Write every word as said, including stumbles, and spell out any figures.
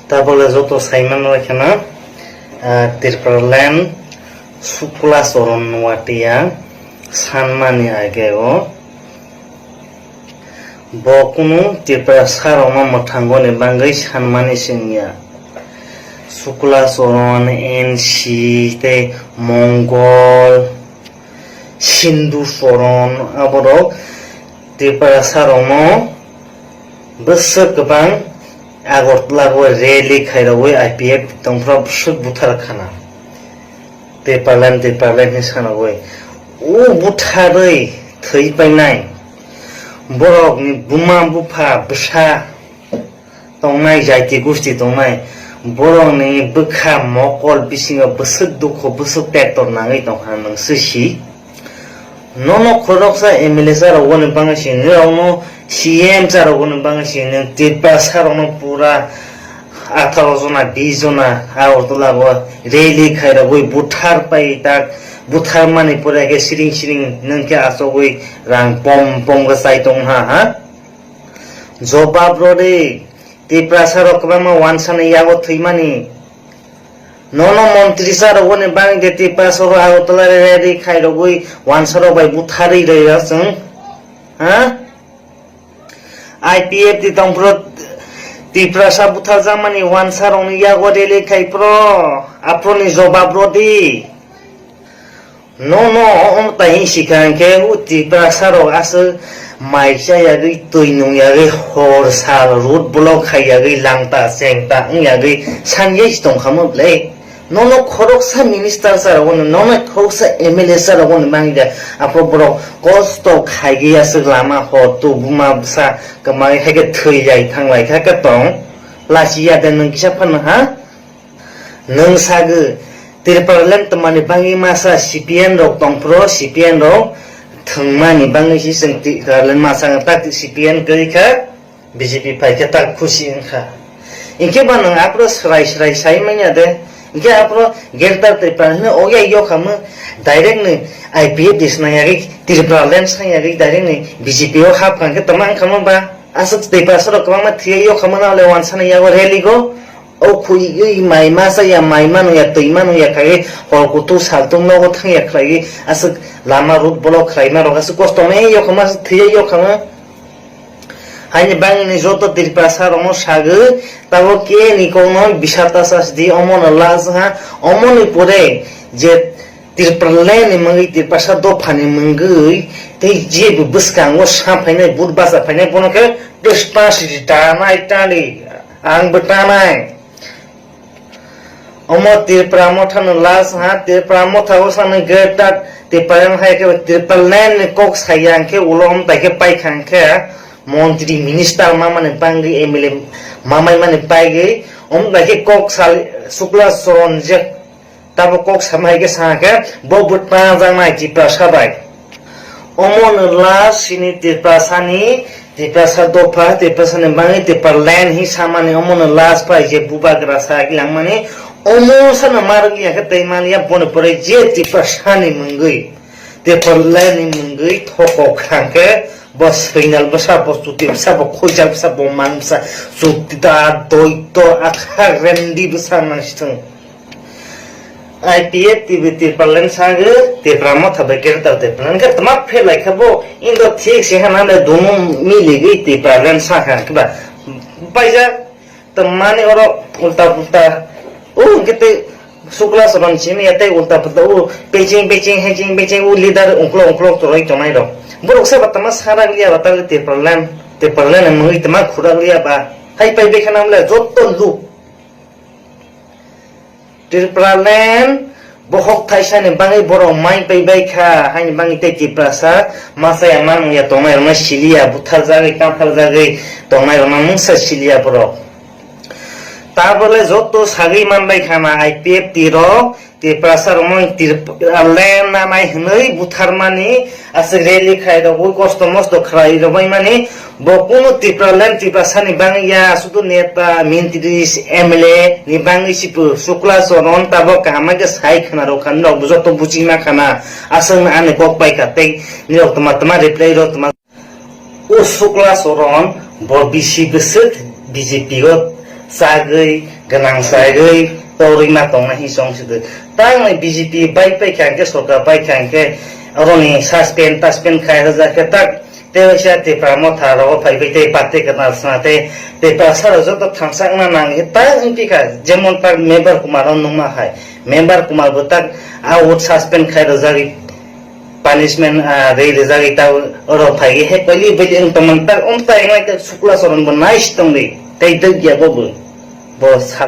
Tabole joto saimano kheno, ah, Tipraland Sukla Charan Noatia sanmani age o bo kunu Tiprasa rokno mwthangoni bagwi sanmani se wngya. Sukla Charan, N C tei Mongol, Sindhu Charan aborok Tiprasa rokno bwswk kwbang Agartala o rally khairogwi I P F tongphra bwswk buthar khana. Tipraland, Tipraland hinwi sanogwi. O butharwi thwi painai borokni buma bupha bwsa tongnai, jaiti gusti tongnai, borokni bwkha mokol bisingo bwswk dukhu, bwswk tektor nangwi tongkha nwng swi si. Nono khoroksa M L A cha rogoni bagwi si, norokno C M cha rogoni bagwi si, nwng Tiprasa rokno pura atharo jona, bis jona Agartala o rally khairogwi buthar pai tak, buthar mani pore khe siring siring nwng khe achogwi rang pom pom khe chai tongha ha. Jobab rw di, Tiprasa rok kwbangma wansani yago thwimani. Nono montri cha rogoni bagwi de Tiprasa rok Agartala rally khairogwi wansa rok bai butharwi rwya chwng? Ha? I P F T tongphuru Tiprasa butharjakmani wansa rokni yago rally khai phuru aphuruni jobab rw di. Nono omo tai hing sikha hwnkhe o Tiprasa rok aswk mai cha yagwi, twi nung yagwi, hor sal road block khai yagwi, langta chengta wng yagwi sanjai si tongkha mo ble. Nono khoroksa minister cha rogoni, nono khoroksa M L A cha rogoni mangya, aphuru borok kosto khaigwi aswk lama hor tubuma bwsa kwmai khaikhe thwi lai thang lai kha khe tong. Lachi ya de nwng kisa phano ha? Nwng sagwi, Tipraland twmani bagwi masa C P M rok tongphuru, C P M rok thwngmani bagwi se chwng Tipraland masa wng, tak C P M kwrwi kha, B J P phai khe tak khusi wng kha. Hinkhe ba nwng aphuru swrai swrai sai manya de, hinkhe aphuru Greater Tripura hwnwi ogya yokhamo direct ni I P F T swnam yagwi, Tipraland swnam yagwi direct ni B J P o hap kha hinkhe tama wng kha mo ba? Aswk Tiprasa rok kwbangma thwiya yokhamo na le wansana yago rally go. O khwi ui mai ma cha ya, mai manu ya, twi manu ya, khai hor kutu saltung nogo thang ya khlai aswk lama road block khlai ma rok aswk kosto me yokhama aswk thwi yokhama. Haini bangni joto Tiprasa rokno sagwi tabo ke ni kokno bisar ta chas di omo no last ha omo ni pore je Tipraland ni mungwi Tiprasa dopha ni mungwi tei je bo bwskango sa phainai but bacha phainai bono khe response rita nai tani ang bo tanai. Omo Tripura motha no last ha, Tripura motha o sani greater Tripura hai khe Tripura land ni kok saya hwnkhe ulo om bai khe paikha hwnkhe montri minister mamani bangwi M L A mamai mani paigwi om bai khe kok sal Sukla Charan je tabo kok sama hai khe sa khe bo bwtang jaknai Tripura sabai. Omo no last sini Tiprasani, Tiprasa dopha, Tiprasani bangwi Tipraland hi samani omo no last pai je bubagra sa langmani omo sano marwk ya khe tei maliya boni pore je Tiprasani mungwi Tipralandni mungwi thokok khang khe bo swinal bwsa, bo chuti bwsa, bo khujak bwsa, bo man bwsa, chuti da doito akha rendi bwsa nang sithwng. I P F T B Tipraland sagwi Tipra motha bai greater Tipraland khe tma phelai kha bo indo thik se hana le dumu miligwi Tipraland sakha khe ba paijak tmani oro ulta pulta o hwnkhe tei Sukla Charan simi ya tei ulta pulta o peching peching heching peching o leader ungklo ungklo toroi tonai rok borok se ba tma sarak liya ba tali Tipraland Tipraland mungwi tma khurak liya ba hai pai bekha nam le joto luk Tipraland bohok thaisani bagwi borok mai pai bai kha, haini bagwi tei Tiprasa masa ya manung ya tongnai rokno siliya, butharjagwi, tangpharjagwi tongnai rokno mungsa siliya borok. Tabole joto sagwi man bai kha na I P F T rok Tiprasa rokno Tipraland nanai hwnwi butharmani aswk rally khlai rogwi kosto mosto khlai rogwi mani Bo kunu Tipraland Tiprasani bangwi ya, sudu neta, mintri, M L A ni bangwi sipu, Sukla Charan tabok kaham khe sai khna rw kha, norok joto buchingma khana, aswkno ani kok pai kha, tei nirok tma tma reply rw tma. O Sukla Charan Bo bisi bwswk B J P o chagwi gwnang chagwi torwi ma tongna hi chong sidi. Tangni B J P bai paikha hwnkhe, sorkar paikha hwnkhe, oroni suspend taspend khai rwjak khe tak tei waisa Tipra Motha rogo phaibai tei party kwtal sna tei Tiprasa rok joto thangchakna nang khe tak wngpikha, jemon tak Member Kumar no nungma hai. Member Kumar bo tak a vote suspend khai rwjagwi punishment, ah, rwi rwjagwi ta oro phai khe he koili bili wng tongmani ta, um ta wngnai ta Sukla Charan bo nice tongdi tei dwkya bo bo, bo sa